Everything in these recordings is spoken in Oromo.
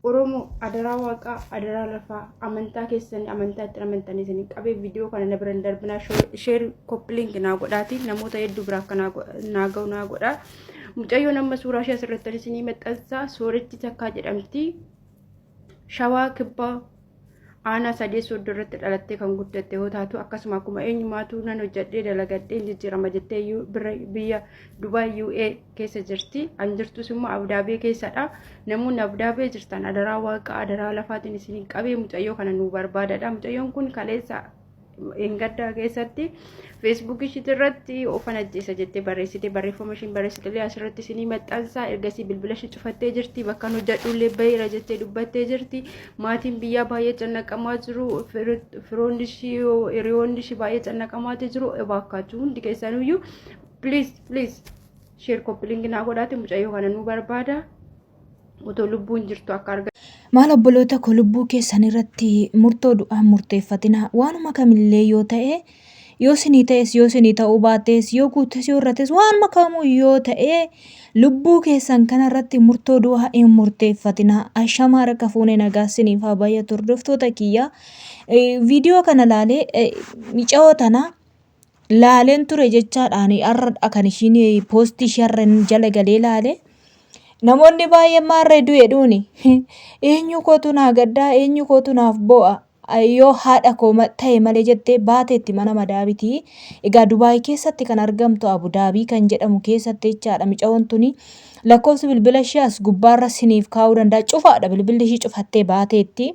Oromoo, adaraa waaqaa, adaraa lafaa, amantaa keessanii, amantaa itti amantanii isin qabee, viidiyoo kana na bira hin darbinaa. Share, copy link naa godhaati namoota hedduu biraa akka naa ga'u naa godhaa. Mucayyoon amma suuraa ishee asirratti isinii maxxansaa Sooretti Takkaa jedhamti. Shawaa Kibbaa, aanaa Sadee Sooddoo irratti dhalattee kan guddatte yoo taatu, akkasuma akkuma eenyumaatu nan hojjedhee dalagadhee jijjiirama jettee biyya Dubaay, UAE keessa jirti. An jirtus immoo Abdaabee keessadha. Namoonni Abdaabee jirtan, adaraa waaqa, adaraa lafaatiin isin qabee, mucayyoo kana nuu barbaadadha. Mucayyoon kun kaleessa gaddaa keessatti Feesbuukii ishiitii irratti ofan ajjeesa jettee barreessite. Barreeffama ishiin barreessite illee asirratti isinii maxxansaa. Ergasii bilbila ishii cufattee jirti. Bakka nu hojjedhullee baheera jettee dubbattee jirti. Maatiin biyyaa baay'ee cannaqamaa jiru. Firoonni ishii, hiriyoonni ishii baay'ee cannaqamaa jiru. Ebaakkaachuu hundi keessanuyyuu, please, please, share, copy link naa godhaati mucayyoo kana nu barbaada. Otoo lubbuun jirtu akka arga. Maal obboloota koo, lubbuu keessan irratti murtoo du'aa murteeffatina. Waanuma kamillee yoo ta'e, yoo sinii ta'es, yoo sinii ta'uu baates, yoo guutes, yoo irrates, waanuma kamuu yoo ta'e, lubbuu keessan kana irratti murtoo du'aa hin murteeffatina. Ashamaa, harka fuunee, nagaa siniif haa baay'atu, hordoftoota kiyya. Viidiyoo kana laalee, mica'oo tana laaleen ture jechaadhaan, har'a kan ishiin poostii ishee har'a jala galee laale. Namoonni baay'een maarree du'e dhuuni. Eenyu kootu naa gaddaa, eenyu kootu naaf boo'a yoo haadha koo ta'e malee jettee baateetti mana madaabitii. Egaa Dubaay keessatti kan argamtu, Abudaabii kan jedhamu keessatti jechaadha mica'oon tuni. Lakkoofsi bilbila ishee as gubbaarra siniif kaa'uu danda'a. Cufaadha, bilbilli ishii cufattee baateetti.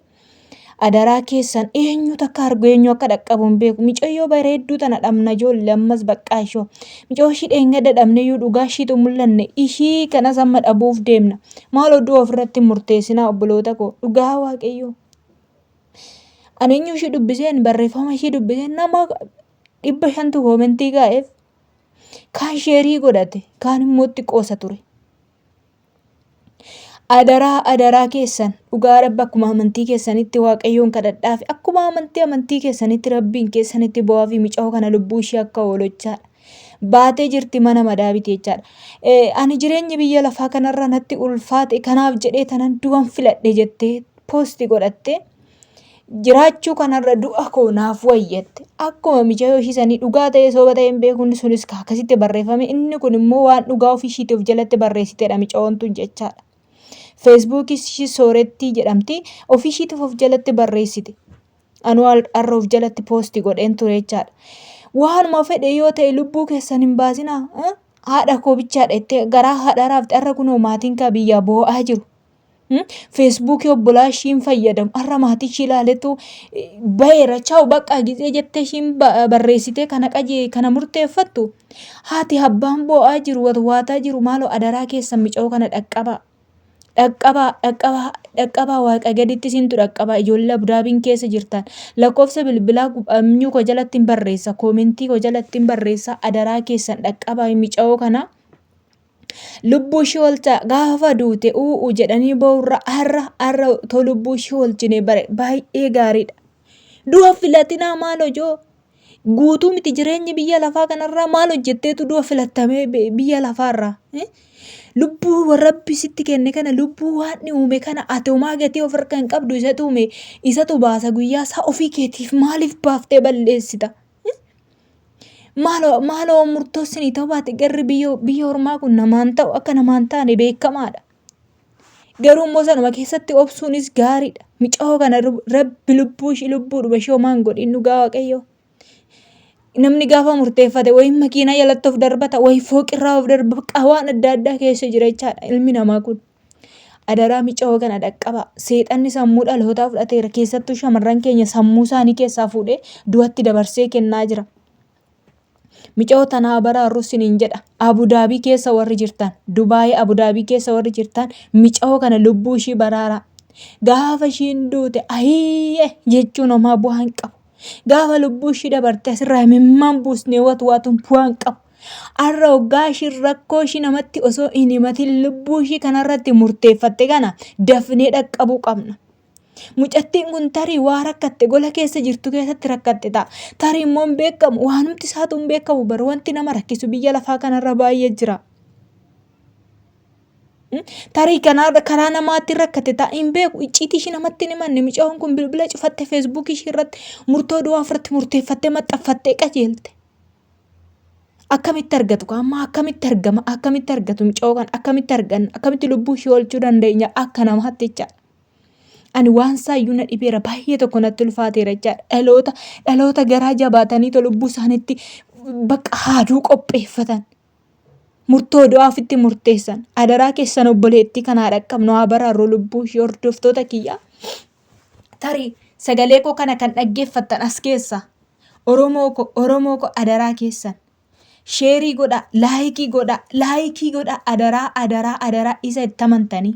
Adaraa keessan, eenyutu akka argu, eenyu akka dhaqqabu hin beeku. Micayyoo bareedduu tana dhabna ijoollee ammas baqqaa ishoo. Micayyoo ishii dheengadda dhabne iyyuu dhugaa ishiitu mul'anne, ishii kanas amma dhabuuf deemna. Maal oduu ofirratti hin murteessinaa, obboloota koo, dhugaa Waaqayyoo. Ani eenyu ishii dubbiseen, barreeffama ishii dubbiseen, nama 500tu koomentii kaa'eef, kaan sheerii godhate, kaan immoo itti qoosa ture. Adaraa, adaraa keessan, dhugaa Rabbi, akkuma amantii keessanitti Waaqayyoon kadhadhaa fi akkuma amantii keessanitti Rabbiin keessanitti bo'aa fi mica'oo kana lubbuu ishee akka oolochaadha. Baatee jirti mana madaabiti jechaadha. Ani jireenyi biyya lafaa kanarra natti ulfaate, kanaaf jedhee tanan du'an filadhe jettee poosti godhattee, jiraachuu kanarra du'a koo naaf wayyatte. Akkuma micayyoo ishii sanii dhugaa ta'ee soba ta'ee hin beeku, inni sunis akkasitti barreeffame, inni kun immoo waan dhugaa ofii ishiitii of jalatti barreessitedha micayyoon tun jechaadha. Feesbuukii ishii Soorettii jedhamti, ofii ishiitiif of jalatti barreessite. Anuu har'a of jalatti poosti godheen ture jechaadha. Waanuma fedhe yoo ta'e lubbuu keessan hin baasinaa. Haadha koo bichaadha jettee garaa haadha raafte, har'a kunoo maatiin kaa biyyaa boo'aa jiru. Feesbuukii obbolaa ishii hin fayyadamu. Har'a maatii ishii ilaaletu baheera chaawu baqqaa gizee jettee ishiin barreessitee kana qajee kana murteeffattu. Haati abbaan boo'aa jiru, watwaataa jiru. Maaloo adaraa keessan, mica'oo kana dhaqqabaa. Dhaqqabaa, dhaqqabaa, dhaqqabaa, waaqa gaditti isintu dhaqqabaa. Ijoollee Abudaabiin keessa jirtan, lakkoofsa bilbilaa eenyu koo jalatti hin barreessa, koomentii koo jalatti hin barreessa, adaraa keessan dhaqqabaa mica'oo kana. Lubbuu ishii oolchaa. Gaafa duute u'u jedhanii boo'urra har'a har'a otoo lubbuu ishii oolchine bare baay'ee gaariidha. Du'a filatinaa maal hojoo guutuu miti jireenyi biyya lafaa kanarraa, maal hojjetteetu du'a filattamee biyya lafaarraa? Lubbuu Rabbi sitti kenne kana, lubbuu waan uume kana, ati homaa gatii of harka hin qabdu. Isatu uume, isatu baasa guyyaa isaa. Ofii keetiif maaliif baaftee balleessita? Maaloo, maaloo, murtoo isinii ta'uu baate, garri biyya ormaa kun namaan ta'u akka namaan taane beekamaadha. Garuu immoo sanuma keessatti obsuunis gaariidha. Mica'oo kana Rabbi lubbuu ishii, lubbuudhuma ishee homaa hin godhin, dhugaa Waaqayyoo. Namni gaafa murteeffate wayii makiinaa jalatti of darbata, wayii fooqirraa of darba, bakka waan adda addaa keessa jira jechaadha ilmi namaa kun. Adaraa mica'oo kana dhaqqabaa. Seexanni sammuu dhalootaa fudhateera. Keessattuu shamarran keenya sammuu isaanii keessaa fuudhee du'atti dabarsee kennaa jira. Mica'oo tanaa baraarru siniin jedha. Abudaabii keessa warri jirtan, Dubaayii, Abudaabii keessa warri jirtan, mica'oo kana lubbuu ishii baraaraa. Gaafa ishiin duute ahiiye jechuun homaa bu'aa hin qabu. Gaafa lubbuu ishii dabarte asirraa imimmaan buusnee watwaatuun bu'aa hin qabu. Har'a hoggaa ishiin rakkoo ishii namatti osoo hin himatin lubbuu ishii kanarratti murteeffatte kana dafnee dhaqqabuu qabna. Mucattiin kun tarii waa rakkatte, gola keessa jirtu keessatti rakkatte ta'a. Tarii immoo hin beekamu, waanumti isaatu hin beekamu, bara wanti nama rakkisu biyya lafaa kanarra baay'ee jira. Tarii kanaa karaa namaatti rakkate ta'a hin beeku. Icciitii ishii namatti hin himanne. Mucaan kun bilbila cufatte feesbuukii ishii irratti murtoo du'aa ofirratti murteeffattee maxxanfattee qajeelte. Akkamitti argatu kaa amma akkamitti argama akkamitti argatu mucoo kan akkamitti arganna akkamitti lubbuu ishii oolchuu dandeenya akka namaatti jechaadha. Ani waan saayyuu na dhibeera baay'ee tokko natti ulfaateera jechaadha. Dhaloota dhaloota garaa jabaatanii lubbuu isaaniitti bakka haaduu qopheeffatan. Murtoo du'aa ofitti murteessan. Adaraa keessan obboleettii kanaa dhaqqabnu haa baraarru lubbuu ishii hordoftoota kiyyaa. Tarii sagalee koo kana kan dhaggeeffattan as keessa Oromoo ko Oromoo ko adaraa keessan. Sheerii godhaa, laayikii godhaa, laayikii godhaa adaraa adaraa adaraa isa itti amantanii.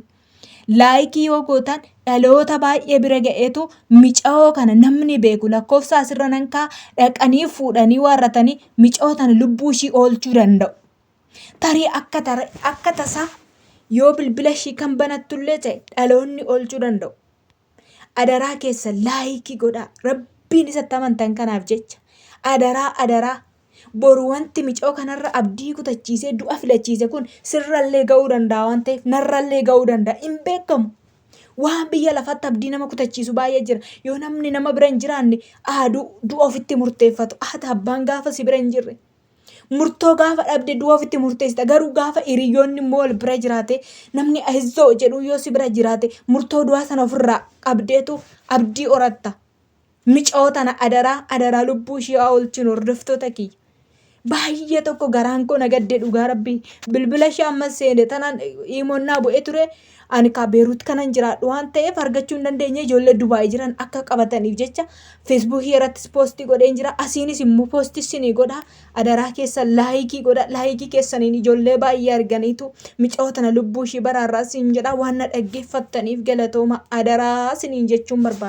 Laayikii yoo gootan dhaloota baay'ee bira ga'eetu micayoo kana namni beeku lakkoofsa asirra nan kaa dhaqanii fuudhanii waarratanii micayoo tana lubbuu ishii oolchuu danda'u. Tarii akka tara akka tasaa yoo bilbila ishii kan banattullee ta'e dhaloonni oolchuu danda'u. Adaraa keessan laayikii godhaa. Rabbiin isatti amantan kanaaf jecha. Adaraa adaraa. Boru wanti micoo kanarra abdii kutachiisee du'a filachiise kun sirrallee ga'uu danda'a waan ta'eef narrallee ga'uu danda'a. Hin beekamu. Waan biyya lafaatti abdii nama kutachiisu baay'ee jira. Yoo namni nama bira hin jiraanne aaduu du'a ofitti murteeffatu. Haati abbaan gaafa si bira hin jirre. Murtoo gaafa dhabde du'a ofitti murteessita. Garuu gaafa hiriyoonni immoo wal bira jiraate namni ahizzoo jedhu yoo si bira jiraate murtoo du'aa sana ofirraa qabdeetu abdii horatta. Micoo tana adaraa adaraa lubbuu ishii haa oolchinu hordoftoota kiyya. Baay'ee tokko garaan koo na gadde dhugaa rabbii. Bilbila ishee amma seene tanaan imonnaa bu'ee ture. Ani kaa Beerut kanan jiraadhu waan ta'eef argachuu hin dandeenye ijoollee Dubaay jiran akka qabataniif jecha feesbuukii irrattis poostii godheen jira. Asiinis immoo poostii isinii godha. Adaraa keessan laayikii godha. Laayikii keessaniin ijoollee baay'ee arganiitu micoo tana lubbuu ishii baraarraa siin jedha waan na dhaggeeffattaniif galatooma adaraa isiniin jechuun barbaada.